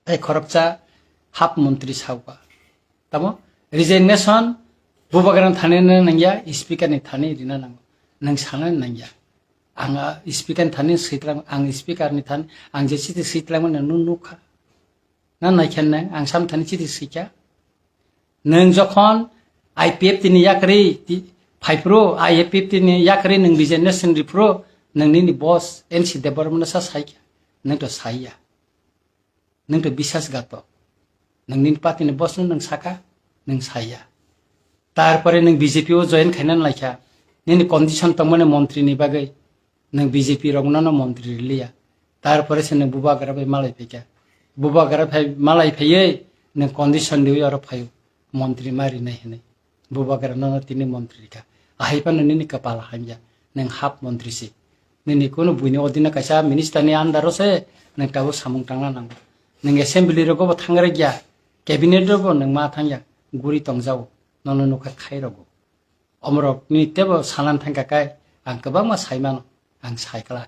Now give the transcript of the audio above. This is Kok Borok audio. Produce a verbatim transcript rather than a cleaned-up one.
Tei khoroksa half montri sauka. Tamo resignation bubagrani thani rina nangya, speaker ni thani rina nango. Nwng sana nangya. Ang, ah, speaker ni thani sitlang, ang speaker ni thani, ang je chiti sitlang mani nwng nukha. Na naikha nang, ang sam thani chiti sikha. Nwng jokhon I P F T ni yakri ti-, phaipro, I P F T ni yakri nwng resignation ripro, nwng nini boss N C Debbarma no sa saikha. Nwng to saiya. Nwng to bisas gato. Nwng nini party ni boss no nwng saka, nwng saiya. Tarpore nwng B J P o join khaina laikha. Nini condition tongmani montri ni bagwi. Nwng B J P rok no montri riliya. Tarpore se nwng bubagra bai malai phaikha. Bubagra phai malai phaiwi nwng condition riwi oro phaio. Montri ma rinai hinwi. Bubagra no tini montri rikha. Ahai phano nini kapal hamya. Nwng half montri si. Nini kunu buini odino kaisa minister ni under o se nwng tabuk samung tangna nango. Nwng assembly rogo bo thangrekya. Cabinet rogo nwng ma thangya. Guri tongjao. Nono nukha khai rogo. Omorok ni tebo sanan thangkha kai. Ang kwbangma saimano. Ang saikla.